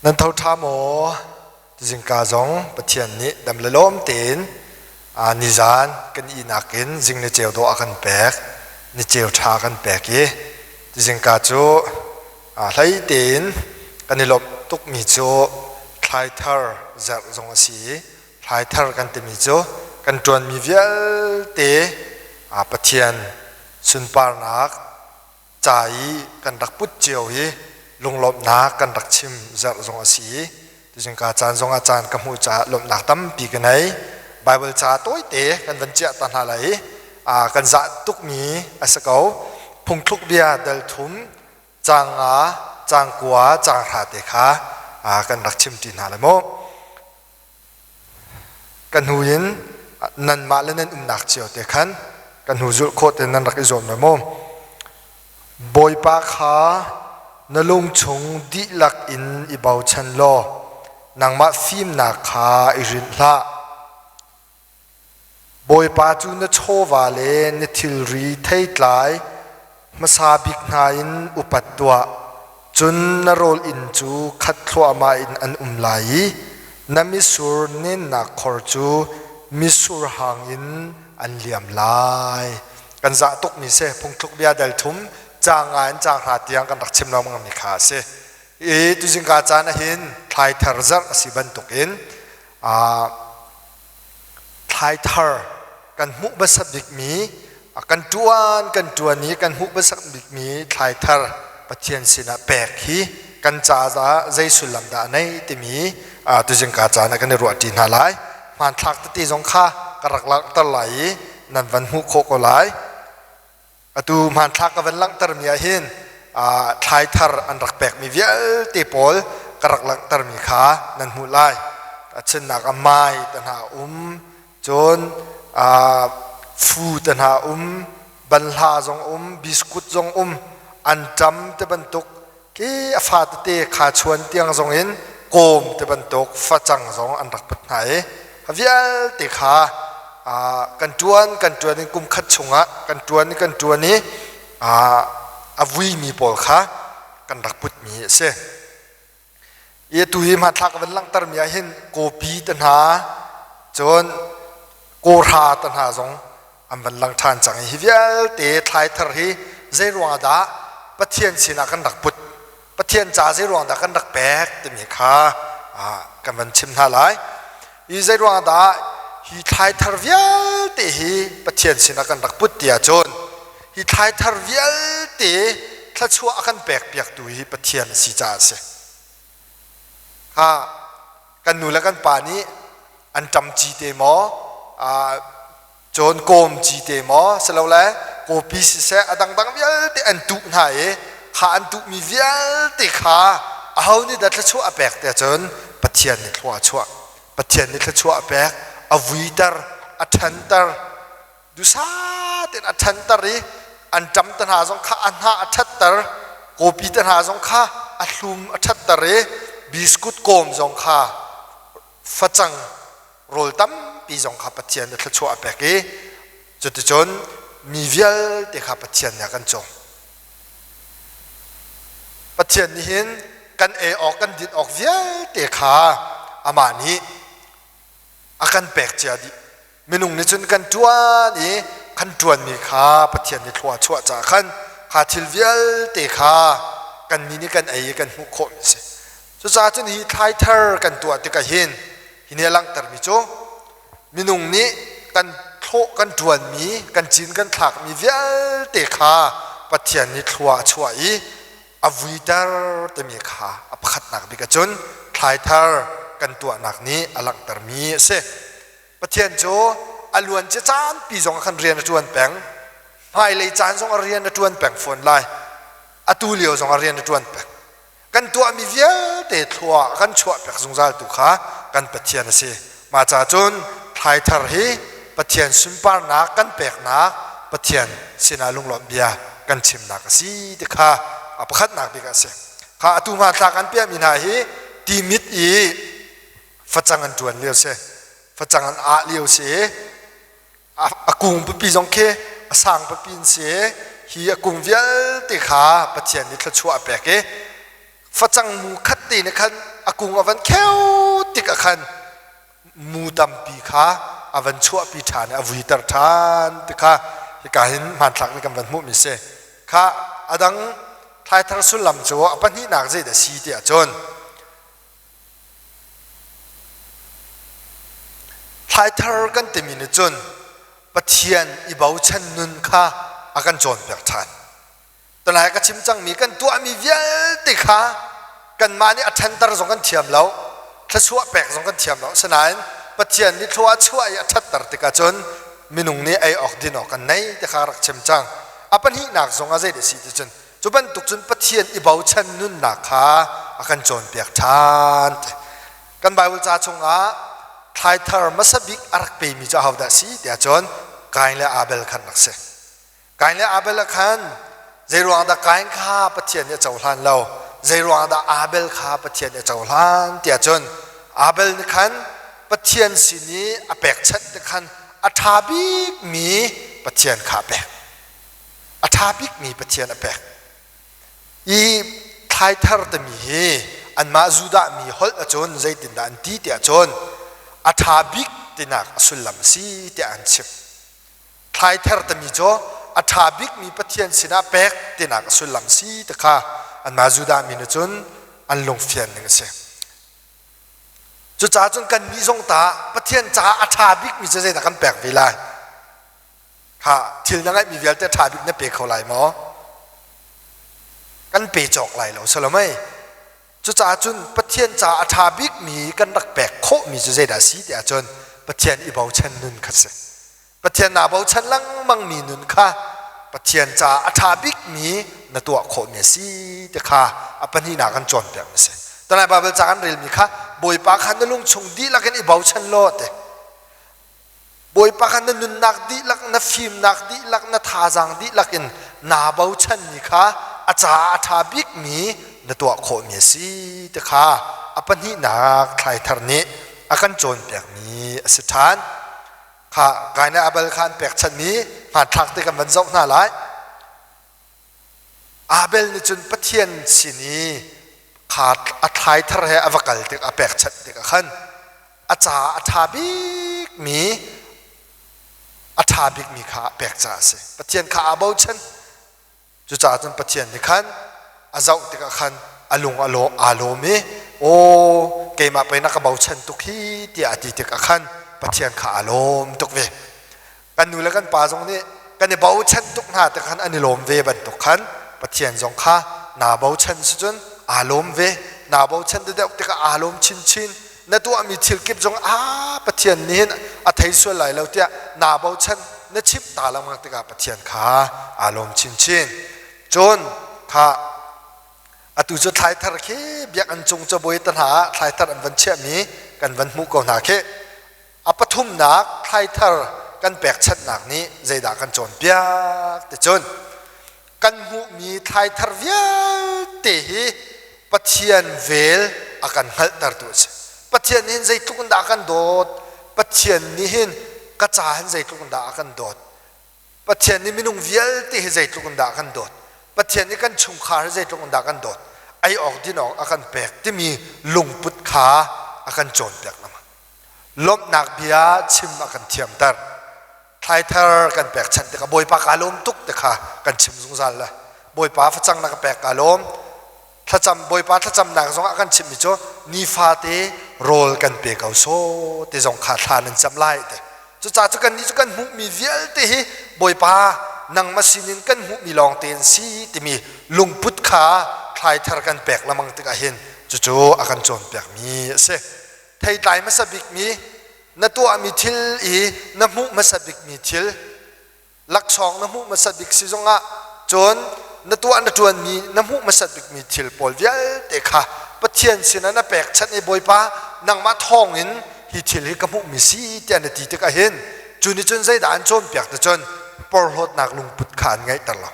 Nan tho ṭha maw? Tuzingka zong Pathian nih dam le lawm tein nizan kan ihnak in zing ni ceu dawh a kan pek, ni ceu ṭha a kan pek i tuzingka cu hlei tein kan i lawmh tukmi cu thlaithar zarh zong a si i thlaithar kan timi cu kan ṭuanmi vialte Pathian sunparnak ca i kan rak put cio hi lunglawmhnak kan rak chim zarh zong a si i tuzingka caan zong ah caan ka hmuh caah lawmhnak tampi ka nei. Bible ca tawite kan van ciah ta hna lai i kan zah tukmi a si ko. Phungthluk bia dal thum caang nga, caang kua, caang hra te kha kan rak chim ṭi hna lai mu. Ka hnu in nanmah le nan umnak cio te khan ka hnu zulh khawh te nan rak i zuam lai mu. Bawipa kha na lung chung dihlak in i bochan law nangmah fimnak kha i rinh hlah. Bawipa cu na chawva le na thilri theitlai hmasa bik hna in upat tuah, cun na rawl inn cu khat thluahmah in an um lai i na mitsur nennak khor cu mitsur hang in an liam lai. Kan zah tukmi si, phungthluk bia dal thum caang nga in caang hra tiang kan rak chim lengmangmi kha a si. I tuzingka caan ahhin thlaithar zarh a si bantukin thlaithar kan hmuh hmasa bikmi kan ṭuan kan ṭuan i kan hmuh hmasa bikmi thlaithar Pathian sinah pek hi kan ca ah zei sullam dah a nei timi tuzingka caan ah kan i ruahṭi hna lai. Hmanthlak tete zong kha ka rak langhter lai i nan van hmuh khawh ko lai. Atu hmanthlak ka van langhtermi ah hin thlaithar an rak pekmi vialte pawl ka rak langhtermi kha nan hmuh lai. Chinnak ah mai te hna um, cun fu te hna um, banhla zong um, biskut zong um, anṭam te bantuk Ki a fa tete khachuan tiang zong in kawm te bantuk facang zong an rak put hna i vialte kha kan ṭuan kan ṭuan in kum khat chungah kan ṭuan i kan ṭuan i a vuimi pawl kha kan rak putmi a si. I atu hi hmanthlak ka van langhtermi ah hin kawpi te hna cun kawhra te hna zong an van lang ṭhan cang i hi vialte thlaithar hi zei ruangah dah Pathian sinah kan rak put, Pathian ca zei ruang dah kan rak pek timi kha kan van chim hna lai. Hi zei ruangah dah hi thlaithar vialte hi Pathian sinah kan rak put ti ahcun hi thlaithar vialte thluachuah a kan pek piaktu hi Pathian a si caah a si. Kha kan nu le kan pa nih an ṭam ci te maw cun kawm ci te maw silole kawpi siseh a dangdang vialte an tuh hna i kha an tuhmi vialte kha aho nih dah thluachuah a pek te cun Pathian nih thlua a chuah. Pathian nih thluachuah a pek, a vuiter, a ṭhanter, dusa tein a ṭhanter i an ṭam te hna zong kha a hnah a ṭhatter, kawpi te hna zong kha a hlum a ṭhatter i biskut kawm zong kha facang rawl tampi zong kha Pathian nih thluachuah a pek i cuticun mi vialte kha Pathian nih a kan cawm. Pathian nih hin kan ei awk kan din awk vialte kha amah nih a kan pek cia dih. Minung nih cun kan ṭuan i kan ṭuanmi kha Pathian nih thlua a chuah caah khan kha thil vialte kha kannih nih kan ei i kan hmuh khawhmi a si. Cucaah cun hi thlaithar kan tuah tikah hin hi nih a langhtermi cu minung nih kan thlawh kan ṭuanmi kan cin kan thlakmi vialte kha Pathian nih thlua a chuah i a vuiter timi kha a pakhatnak bik ahcun thlaithar kan tuahnak nih a langhtermi a si. Pathian cu a luancia caanpi zong ah khan rian a ṭuan peng. Hmailei caan zong ah rian a ṭuan peng fawn lai. Atu lio zong ah rian a ṭuan peng. Kan tuahmi vialte thlua kan chuah pek zungzal tu kha kan Pathian a si. Mah ca cun thlaithar hi Pathian sunparnak kan peknak Pathian sinah lunglawmh bia kan chimnak a si ti kha a pakhatnak bik a si. Kha atu hmanthlak an piahmi hna hi timit i facang an ṭuan lio si facang an ah lio si a kung pipi zong khi a sang pipi in si hi a kung vialte kha Pathian nih thluachuah a pek i facang mu khat te nih khan a kung a van kheu tik ah khan mu tampi kha a van chuahpi ṭhan i a vuiter ṭhan ti kha hika hin hmanthlak nih kan van hmuhmi si. Kha a dang thlaithar sullam cu a pahnihnak zeidah si ti ahcun thlaithar kan timi nih cun Pathian i bochan nun kha a kan cawnpiak ṭhan. Tunai ka chim cangmi kan tuahmi vialte kha kanmah nih a ṭhanter zong kan thiam lo, thluachuah pek zong kan thiam lo. Asinain Pathian nih thlua a chuah i a ṭhatter tikah cun minung nih ei awk din awk kan nei ti kha rak chim cang. A pahnihnak zong ah zeidah si ti cun cu bantuk cun Pathian i bochan nunnak kha a kan cawnpiak ṭhan. Kan Bible ca chungah thlaithar hmasa bik a rak pemi cu ahodah si tiah cun Kain le Abel khan rak si. Kain le Abel ah khan zeiruang dah Kain kha Pathian nih a cohlan lo, zeiruang dah Abel kha Pathian nih a cohlan tiah cun Abel nih khan Pathian sin i a pekchanh te khan a ṭha bikmi Pathian kha a pek. A ṭha bikmi Pathian a pek. I thlaithar timi hi anmah Judah mi holh ahcun zeitindah an ti tiah cun a ṭha bik tinak a sullam a si tiah an chim. Thlaither timi cu a ṭha bikmi Pathian sinah pek tinak a sullam si ti kha anmah Judah mi nih cun an lungfian ning a si. Cucaah cun kannih zong ta Pathian caah a ṭha bikmi cu zeidah kan pek ve lai? Kha thil na ngeihmi vialte a ṭha bik na pe kho lai maw? Kan pe cawk lai lo salomei. Cucaah cun Pathian caah a ṭha bikmi kan rak pek khawhmi cu zeidah a si ti ahcun Pathian i bochan nun kha a si. Pathian naa bochan lengmangmi nun kha Pathian caah a ṭha bikmi na tuah khawhmi a si ti kha a pahnihnak kan cawnpiakmi a si. Tunai Baibal ca kan relmi kha Bawipa kha na lungchung dihlak in i bochan law ti. Bawipa kha na nunnak dihlak, na fimnak dihlak, na thazaang dihlak in naa bochanmi kha a caah a ṭha bikmi na tuah khawhmi a si ti kha a pahnihnak thlaithar nih a kan cawnpiakmi a si ṭhan. Kha Kain le Abel kha an pekchanhmi hmanthlak te kan van zoh hna lai. Abel nih cun Pathian sin i kha a thlaithar he a va kal tik a pekchanh tikah khan a caah a ṭha bikmi a ṭha bikmi kha a pek caah a si. Pathian kha aa bochan. Cucaah cun Pathian nih khan a zoh tikah khan a lung a law aa lawm i aw keimah pei na ka bochan tuk hi tiah a ti tikah khan Pathian kha aa lawm tuk ve. Kan nu le kan pa zong nih kan i bochan tuk hna tik khan an i lawm ve bantuk khan Pathian zong kha naa bochan si cun aa lawm ve. Naa bochan deuh tikah aa lawm chinchin. Na tuahmi thil kip zong ah Pathian nih hin a thei sual lai lo tiah naa bochan na chimh ta lengmang tikah Pathian kha aa lawm chinchin. Cun kha atu cu thlaithar khi biakinn cung cabuai te hna ah thlaithar an van chiahmi kan van hmuh ko hna khi. A pathumnak thlaithar kan pekchanhnak nih zeidah kan cawnpiak ti cun kan hmuhmi thlaithar vialte hi Pathian vel a kan hngalhtertu a si. Pathian nih hin zeitluk in dah a kan dawt? Pathian nih hin ka ca hin zeitluk in dah a kan dawt? Pathian nih minung vialte hi zeitluk in dah a kan dawt? Pathian nih kan chungkhar hi zeitluk in dah a kan dawt? Ei awk din awk a kan pek timi lungput kha a kan cawnpiak lengmang. Lawmhnak bia chim a kan thiamter. Thlaithar kan pekchanh tikah Bawipa kaa lawm tuk ti kha kan chim zungzal le Bawipa facang na ka pek kaa lawm. Thlacam Bawipa thlacamnak zong ah kan chimmi cu nifate rawl kan pe ko sawh ti zong kha thla nan cam lai ti. Cucaah cu kannih cu kan hmuhmi vialte hi Bawipa nangmah sinin kan hmuhmi lawng te an si timi lungput kha thlaithar kan pek lengmang tikah hin cucu a kan cawnpiakmi a si. Theitlai hmasa bikmi na tuahmi thil i na hmuh hmasa bikmi thil laksawng na hmuh hmasa bik si zongah cun na tuah na ṭuanmi na hmuh hmasat bikmi thil pawl vialte kha Pathian sinah na pekchanh i Bawipa nangmah thawngin hi thil hi ka hmuhmi si tiah na ti tikah hin cu nih cun zeidah an cawnpiak ti cun porhlawtnak lungput kha an ngeihter lo.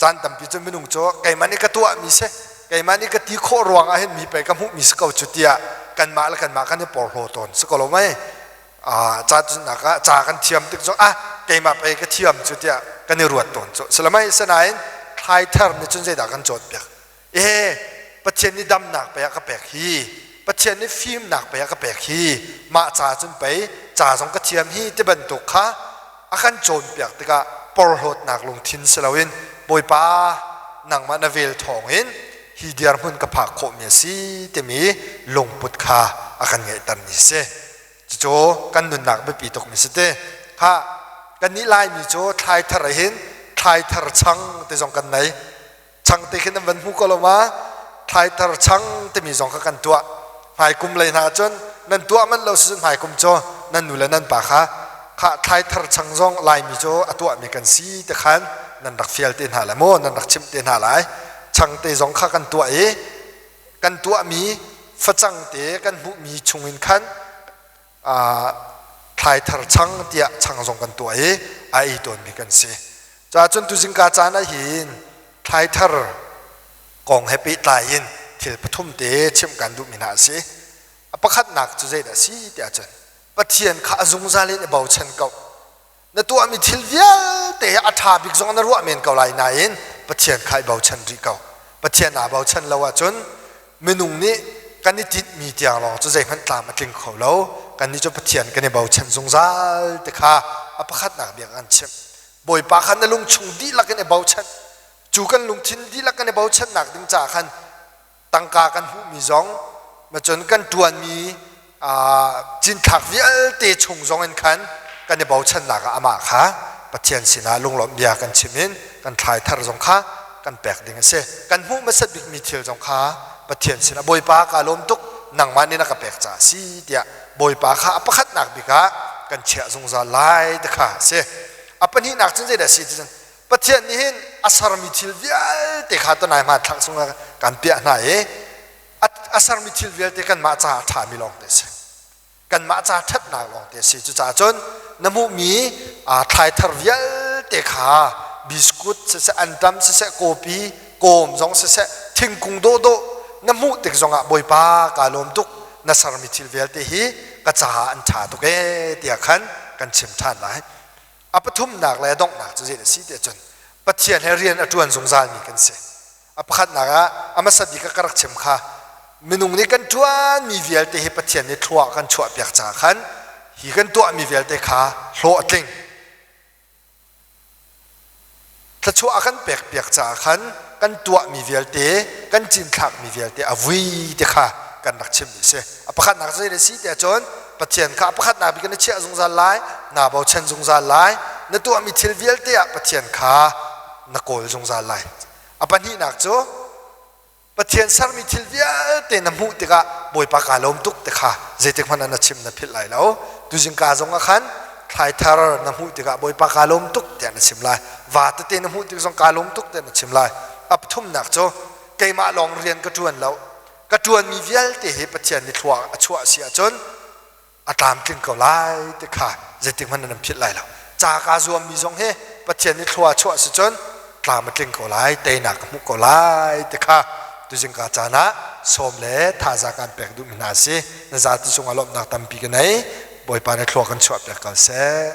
Caan tampi cu minung cu keimah nih ka tuahmi si, keimah nih ka ti khawh ruang ah hin mi pei ka hmuhmi si ko cu tiah kanmah le kanmah kan i porhlaw tawn si ko lo mei? Ca cunnak ah ca kan thiam tik zong ah keimah pei ka thiam cu tiah kan i ruat tawn cu. Silamai sinain thlaithar nih cun zeidah kan cawnpiak? E. Pathian nih damnak pei a ka pek hi, Pathian nih fimnak pei a ka pek hi, mah ca cun pei ca zong ka thiam hi ti bantuk kha a kan cawnpiak tikah porhlawtnak lungthin si loin Bawipa nangmah na vel thawngin hi dirhmun ka phak khawhmi a si timi lungput kha a kan ngeihtermi a si. Cucu kan nunnak biapi tukmi si te. Kha kannih Laimi cu thlai thar hin thlai thar chang ti zong kan nei. Chang te khin nan van hmu ko lo ma? Thlai thar chang timi zong kha kan tuah. Hmaikum lei hna cun nan tuah manh lo si hmaikum cu nan nu le nan pa kha kha thlai thar chang zong Laimi cu a tuahmi kan si ti khan nan rak fial te hna lai maw nan rak chimh te hna lai. Chang te zong kha kan tuah i kan tuahmi facang te kan hmuhmi chungin khan thlai thar chang tiah chang zong kan tuah i a ei tawnmi kan si. Caah cun tuzingka caan ah hin thlai thar kong he pehtlai in thil pathum te chimh kan duhmi hna a si. A pakhatnak cu zeidah a si tiah cun Pathian kha a zungzal in i bochan ko. Na tuahmi thil vialte hi a ṭha bik zong na ruah men ko lai nain Pathian kha i bochan rih ko. Pathian aa bochan lo ahcun minung nih kan i tinhmi tiang lawng cu zeihmanh tlam a tling kho lo. Kannih cu Pathian kan i bochan zungzal ti kha a pakhatnak bia kan chimh. Bawipa kha na lungchung dihlak in i bochan. Cu kan lungthin dihlak kan i bochannak ding caah khan tangka kan hmuhmi zong macun kan ṭuanmi cinthlak vialte chung zong in khan kan i bochannak ah amah kha Pathian sinah lunglawmh bia kan chim in kan thlai thar zong kha kan pek ding a si. Kan hmuh hmasat bikmi thil zong kha Pathian sinah Bawipa kaa lawm tuk nangmah nih na ka pek caah a si tiah Bawipa kha a pakhatnak bik ah kan chiah zungzal lai ti kha a si. A pahnihnak cun zeidah a si ti cun Pathian nih hin a sermi thil vialte kha tunai hmanthlak chungah kan piah hna i a sermi thil vialte kanmah caah a ṭhami lawngte a si. Kanmah ca ṭhatnak lawngte a si. Cucaah cun na hmuhmi thlai thar vialte kha biskut siseh, anṭam siseh, kawpi, kawm zong siseh, thingkung dawhdawh na hmuh tik zongah Bawipa kaa lawm tuk na sermi thil vialte hi ka caah an ṭha tuk ee tiah khan kan chim ṭhan lai. A pathumnak le a donghnak cu zei a si tiah cun Pathian he rian a ṭuan zungzalmi kan si. A pakhatnak ah a hmasa bik ah ka rak chim kha minung nih kan ṭuanmi vialte hi Pathian nih thlua kan chuahpiak caah khan hi kan tuahmi vialte kha hlawh a tling. Thluachuah a kan pekpiak caah khan kan tuahmi vialte, kan cinthlakmi vialte a vui ti kha kan rak chimmi a si. A pakhatnak zei a si tiah cun Pathian kha a pakhatnak bik in na chiah zungzal lai, naa bochan zungzal lai, na tuahmi thil vialte ah Pathian kha na kawl zungzal lai. A pahnihnak cu Pathian sermi thil vialte na hmuh tikah Bawipa kaa lawm tuk ti kha zeitik hmanh ah na chim na philh lai lo. Tuzingka zong ah khan thlai thar na hmuh tikah Bawipa kaa lawm tuk tiah na chim lai. Va tete na hmuh tik zong kaa lawm tuk tiah na chim lai. A pathumnak cu keimah lawng rian ka ṭuan lo. Ka ṭuanmi vialte hi Pathian nih thlua a chuah si ahcun a tlamtling ko lai ti kha zeitik hmanh nan philh lai lo. Ca kaa zuammi zong hi Pathian nih thlua chuah si cun tlam a tling ko lai, teinak ka hmuh ko lai ti kha tuzingka caan ah sawm le thazaang kan pek duhmi hna si. Na zati cungah lawmhnak tampi ka nei. Bawipa nih thlua kan chuah piak ko seh.